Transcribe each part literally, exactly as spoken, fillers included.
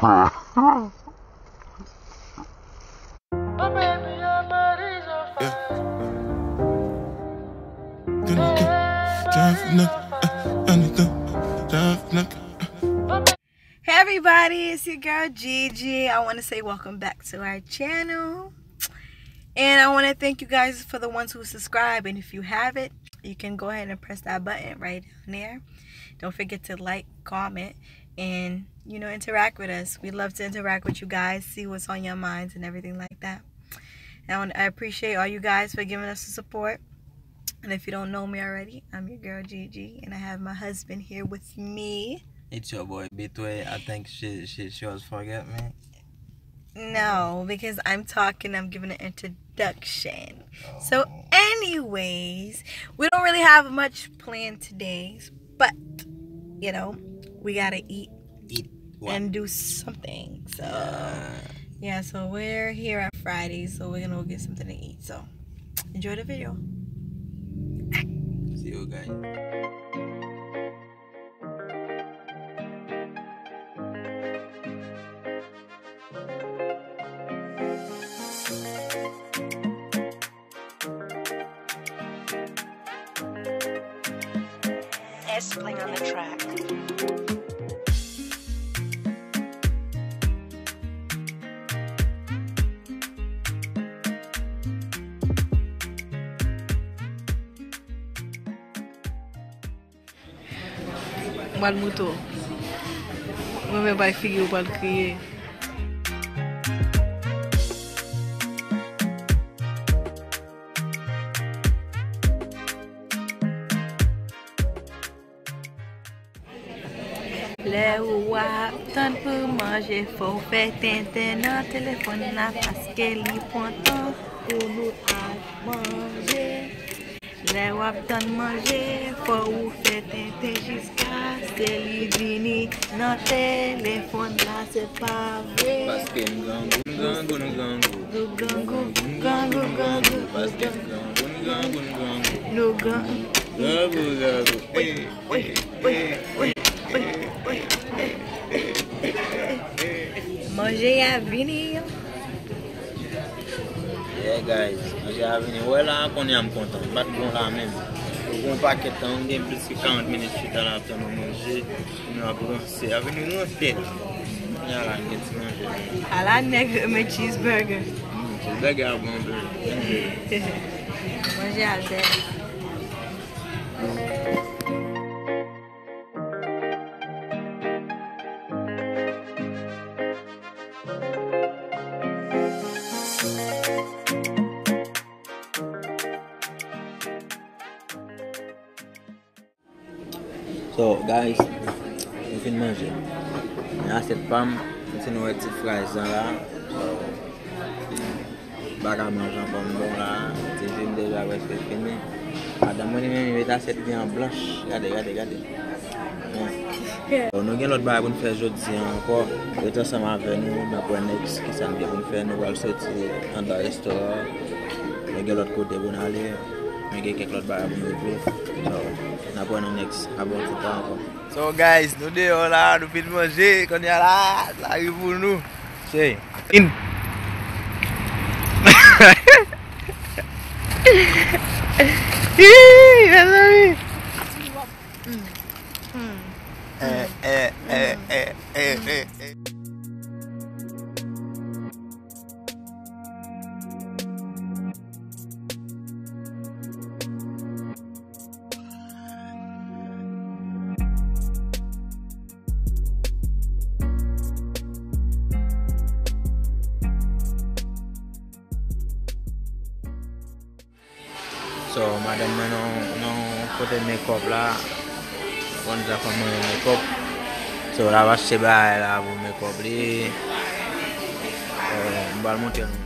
Yeah. Then we can drive, no, uh, and it go, drive, no. Hey everybody, it's your girl Gigi. I want to say welcome back to our channel. And I want to thank you guys for the ones who subscribe. And if you haven't, you can go ahead and press that button right down there. Don't forget to like, comment, and, you know, interact with us. We love to interact with you guys, see what's on your minds and everything like that. And I want, I appreciate all you guys for giving us the support. And if you don't know me already, I'm your girl Gigi, and I have my husband here with me. It's your boy Bitway. I think she she she was forget me. No, because I'm talking, I'm giving an introduction. So, oh, anyways, we don't really have much planned today, but, you know, we gotta eat, eat what? And do something. So, yeah. Yeah, so we're here on Friday, so we're gonna go get something to eat. So, enjoy the video. See you guys. S Play on the track. M pral moute w. Mwen menm bay figi w pral kriye. Lè ou ap tann pou manje, fò w fè tenten nan telefòn la, paske li pran tan pou nou ap manje. Lè w ap tann manje, fò ou fè tenten jiskaske li vini nan telefòn la, se pa vre? Paske n grangou, n grangou, n grangou. Nou grangou, grangou, grangou. Paske n grangou, n grangou, n grangou. Nou grangou. Grangou, grangou. Ey, ey, ey, ey, ey, ey, ey, ey, ey. Manje a vini. Yeah, guys, manje a vini. Wè la, kounye a m kontan. M pa t bon la menm. Pou yon pakèt tan, m gen plis ke karant minit chita la ap tann yon manje. Kounye a ap ranse. A vini ranse la. Kounye a la, m gen ti manje. Ala nèg renmen cheeseburger. Mm, cheeseburger a bon, bro. Manje a bèl. So, guys, nou fin manje. Men asyèt pa m, si nou wè ti fraz lan la. So, m pa ka manje ankò, m bon la. Ti ji m deja prèske fini. Madanm mwen li menm, li met asyèt li an blanch. Gade, gade, gade. Bon. So, nou gen lòt bagay pou n fè jodi a ankò. Ret ansanm avè nou, n ap wè next kisa n gen pou n fè. Nou pral soti anndan restoran. Nou gen lòt kote pou n ale. Nou gen kèk lòt bagay pou n regle. So, n ap wè nan next. A bon, tout tan ankò. So, guys, nou deyò la, nou fin manje. Kounye a la, lari pou nou. Che. In. Ih, mezanmi. Eh, eh, eh, eh, eh, eh, eh. So, madanm mwen nan, nan kote makeup la. Konn sa fè mwen makeup. So, l ap achte bagay la pou makeup li. Eh, m pral montre nou.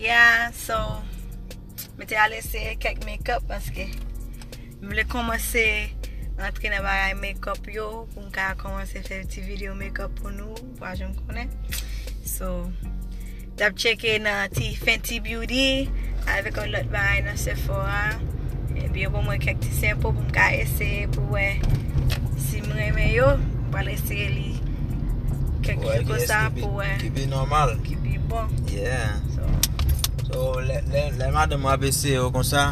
Yeah, so, mwen te al eseye kèk makeup paske m vle kòmanse antre nan bagay makeup yo pou m ka kòmanse fè ti videyo makeup pou nou, pou a janm konnen. So, t ap tcheke nan ti Fenty Beauty avèk yon lòt bagay nan Sephora. Epi yo ban mwen kèk ti senpo pou m ka eseye pou wè si m renmen yo. M pral eseye li kèk jou konsa pou wè ki pi nòmal, ki pi bon. Yeah. So, so lè, lè, lè madanm mwen ap eseye yo konsa,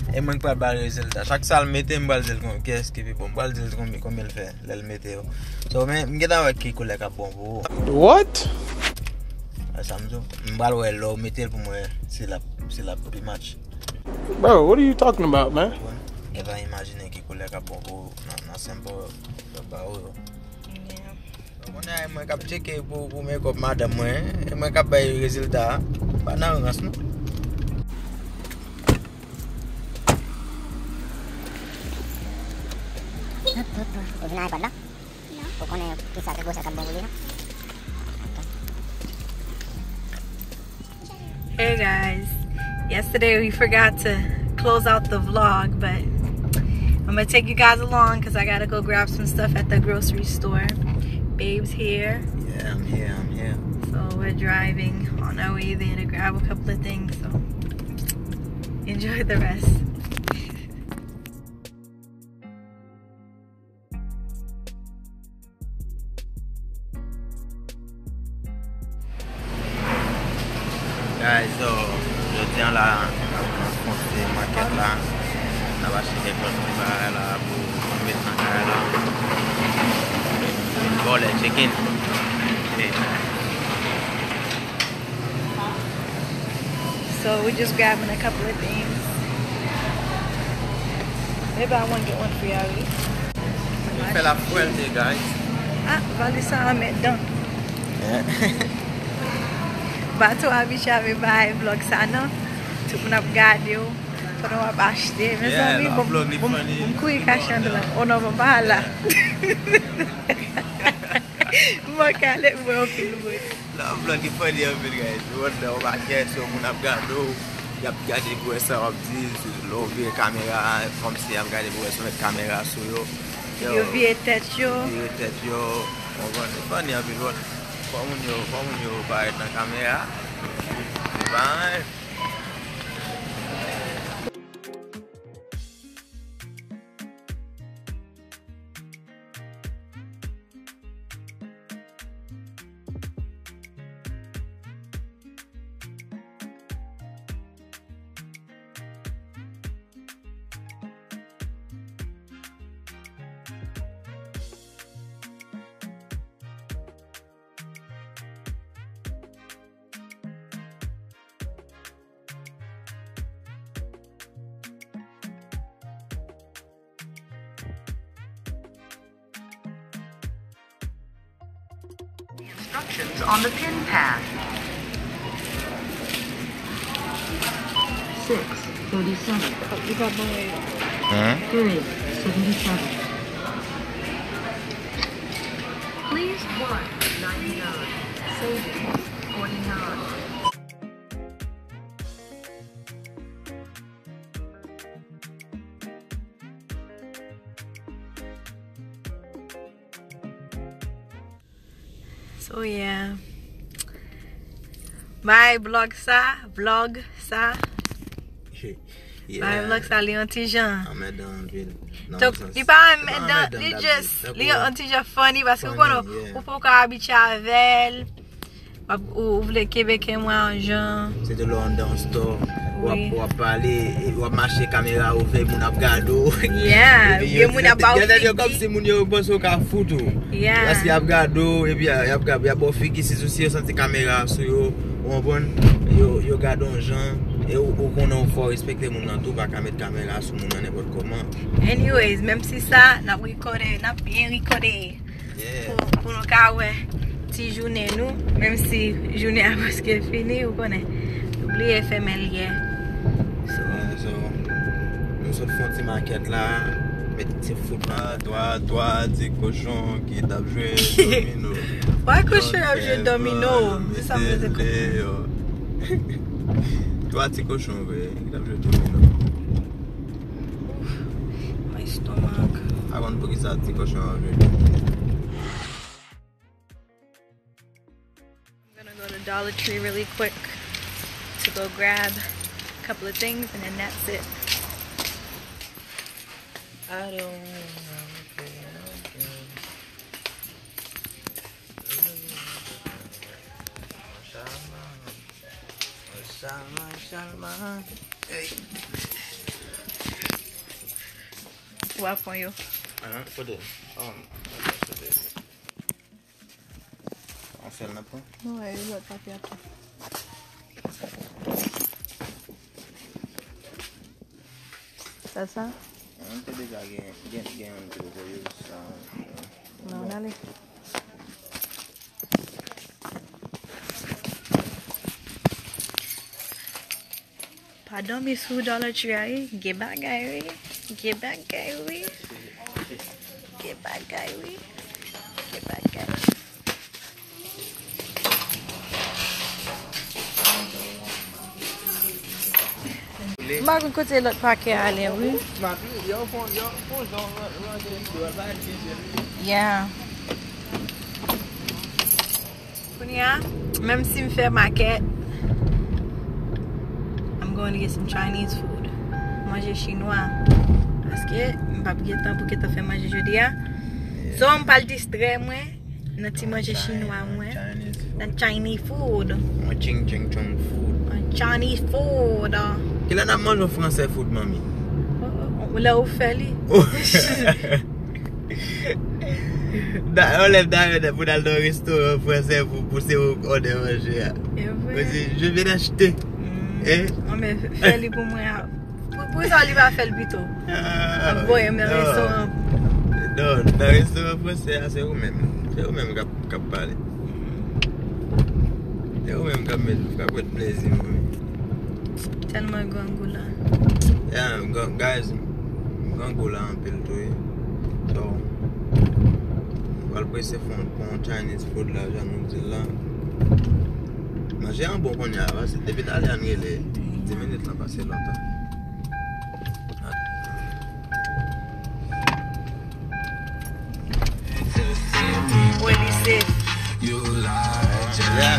e mwen ki pral ba l rezilta. Chak sa l mete, m pral di l kon, kiyès ki pi bon. M pral di l konbyen, konbyen l fè lè l mete yo. So, men, m gentan wè ki koulè k ap bon pou ou. What? E sa m di w. M pral wè lè w mete l pou mwen si l ap, si l ap pi match. Bro, what are you talking about, man? Bon, gentan imajine ki koulè k ap bon pou ou nan, nan senpo yo, yo ba ou yo. Yeah. Konnen e mwen k ap tcheke pou, pou makeup madanm mwen, e mwen k ap bay rezilta a. Pa nan rans, non. Ou vin ak iPad la? Ou konnen kisa ki gwosè k ap bon pou li, non? Hey guys, yesterday we forgot to close out the vlog, but I'm gonna take you guys along because I gotta go grab some stuff at the grocery store. Babe's here. Yeah, I'm here, I'm here. So we're driving on our way there to grab a couple of things, so enjoy the rest. Guys, so, jodi an la, n ap nan Fenty makèt la. N ap achte kèk lòt ti bagay la pou nou met nan kay la. Vòlè chicken. Hey. So we just grabbing a couple of things. Maybe buy one get one free already. Li fè la fwèlte, guys. Ah, valiz sa an mèt dan. Bato abitye avè bay vlog sa non. Tout moun ap gade w pandan w ap achte. Mezanmi, bon, bon, m kouri kache anndan. Oh non, bon, pa la. M manke ale, mwen anpil mwen. Love vlog ki funny anpil, guys. Ou konn nan yon makèt, se yon moun ap gade w. Y ap gade pou wè sa w ap di. Lè w vire kamera a, kòmsi y ap gade pou wè si w met kamera sou yo. Yo vire tèt yo. Yo vire tèt yo. Ou konprann? Li funny anpil, bro. Fò moun yo, fò moun yo parèt nan kamera. Se pa anyen. The instructions on the pin pad. Six thirty-seven. Three seventy-seven. Please one ninety-nine. Savings forty-nine. So yeah. Bay vlog sa, vlog sa. Bay vlog sa, li yon ti jan. Anmèdan anpil. Donk, li pa anmèdan, li just, li yon ti jan funny paske ou konnen, ou poko abitye avè l. W ap, ou, ou vle kenbe kenmwa yon jan. Se tou lè w anndan yon store, w ap, w ap pale, w ap mache, kamera ouvè, moun ap gade w. Yeah, epi gen moun ap ba w figi. Kòmsi moun yo panse w ka fout ou. Yeah. Paske y ap gade w, epi y ap, y ap ba w figi, si, si yo santi kamera sou yo, ou konprann? Yo, yo gade w yon jan, e ou, ou konnen w fò respekte moun nan tou, pa ka met kamera sou moun nan nenpòt kòman. Anyways, menm si sa, n ap rekòde, n ap byen rekòde. Yeah. Pou, pou nou ka wè ti jounen nou, menm si jounen an prèske fini, ou konnen. Bliye fèmen l yè. So, yeah, so, nou sot fè yon ti makèt la, met ti fout la. Twa, twa, twa ti kochon ki t ap jwe domino. Why kochon ap jwe domino? Se sa m vle di. Mete l deyò. Twa ti kochon vre, ki t ap jwe domino. My stomach. A konn poukisa ti kochon an vre. I'm gonna go to Dollar Tree really quick to go grab a couple of things, and then that's it. I don't wanna play no games. Shalman, Shalman. Hey. Ou ap pran yo? Ahan, kote? Um, kote? On sèl nan pran? Non, e lòt papye a tou. Sa, sa? Mwen te deja gen, gen, gen yon ki te voye sa. Non, n ale. Pa dòmi sou Dollar Tree a, wi. Gen bagay, wi. Gen bagay, wi. Gen bagay, wi. Gen bagay. M pa konn kote lòt pakè a ale, wi. Yeah. Kounye a, menm si m fè makèt, I'm going to get some Chinese food. Manje chinwa. Paske m p ap gen tan pou gentan fè manje jodi a. So, m pral distrè mwen nan ti manje chinwa mwen. Nan Chinese food. Yon ching ching chong food. Yon Chinese food. Kilè n ap manje yon fransè food, manmi? Oh, oh, oh, lè ou fè li. Da, yon lè m ta renmen pou n al nan yon restoran fransè pou, pou se ou òdè manje a. E vre. Ou di, "Je viens d'acheter." Mm. Eh? Non, men fè li pou mwen a. Pou, pou sa li pa fè l pito. Ah, ap voye m nan non. Restoran. Non, nan restoran fransè a, se ou menm. Se ou menm k ap, k ap pale. Se ou menm k ap met, k ap met plezi mwen. Tèlman grangou la. Yeah, gra-, guys, grangou la anpil tou, wi. So, m pral prese fè yon, fè yon Chinese food la, jan nou di l la. Manje an bon kounye a, paske depi talè a n rele, dis minit lan pase lontan. Mwen lise. Yeah.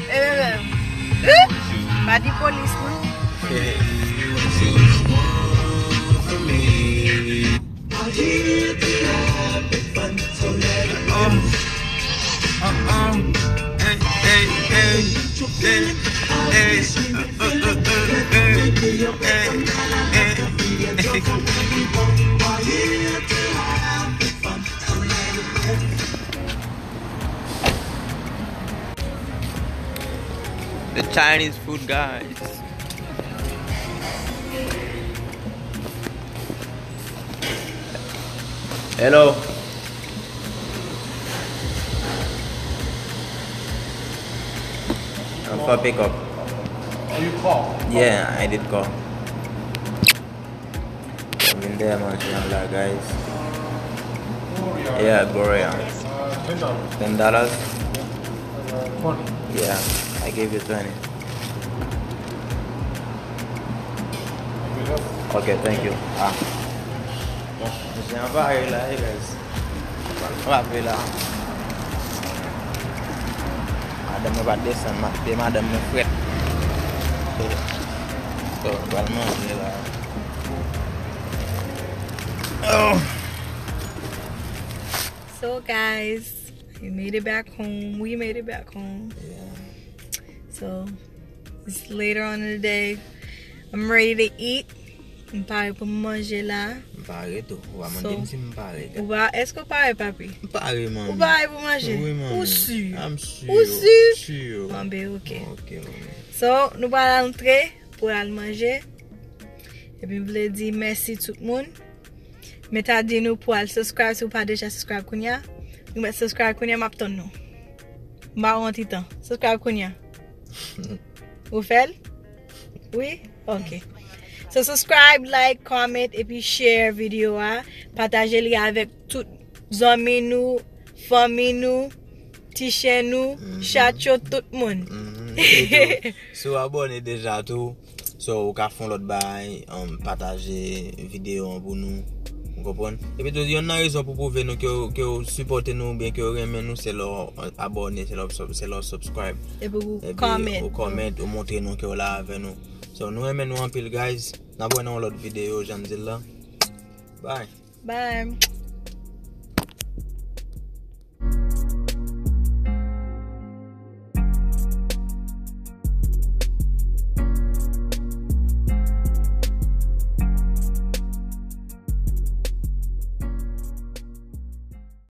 E menm. Pa di polis, non. The Chinese food, guys. Hello. I'm for pick up. Oh, you call? Yeah, I did call. Mwen vin dèyè manje an la, guys. Yeah, Gloria. Ten dollars? Yeah, I gave you twenty. Okay, thank you. Ah. Manje an pare la, guys. Pral frape la. Madanm mwen pa desann, ma-, de madanm mwen frèt. So, nou pral manje la. Oh. So, guys, we made it back home. We made it back home. Yeah. So, it's later on in the day. I'm ready to eat. M pare pou m manje la. M pare tou. Ou pa mande m si m pare. Ou pa, èske w pare, papi? M pare, manmi. Ou pare pou manje? Wi, manmi. Ou si? I'm sure. Ou si? Sure. Bon, ben, ok. Ok, manmi. So, nou pral antre pou al manje. Epi m vle di mèsi tout moun. Men ta di nou pou al subscribe si w pa deja subscribe kounye a. Nou mèt subscribe kounye a, m ap tann nou. M ba w yon ti tan. Subscribe kounye a. Ou fè l? Wi? Ok. So, subscribe, like, comment, epi share videyo a. Pataje li avèk tout zanmi nou, fanmi nou, ti chè nou, chat yo, tout moun. Mhm. Epi tou, si w abòne deja tou, so ou ka fè yon lòt bagay, um, pataje videyo an pou nou. Ou konprann? Epi tou, yonn nan rezon pou pwouve nou ke w, ke w sipòte nou oubyen ke w renmen nou, se lè w abòne, se lè w sub- se lè w subscribe. Epi ou Epi comment. Ou comment, ou montre nou ke w la avè nou. So, nou renmen nou anpil, guys. N ap wè nan yon lòt videyo, jan m di l la. Bye. Bye.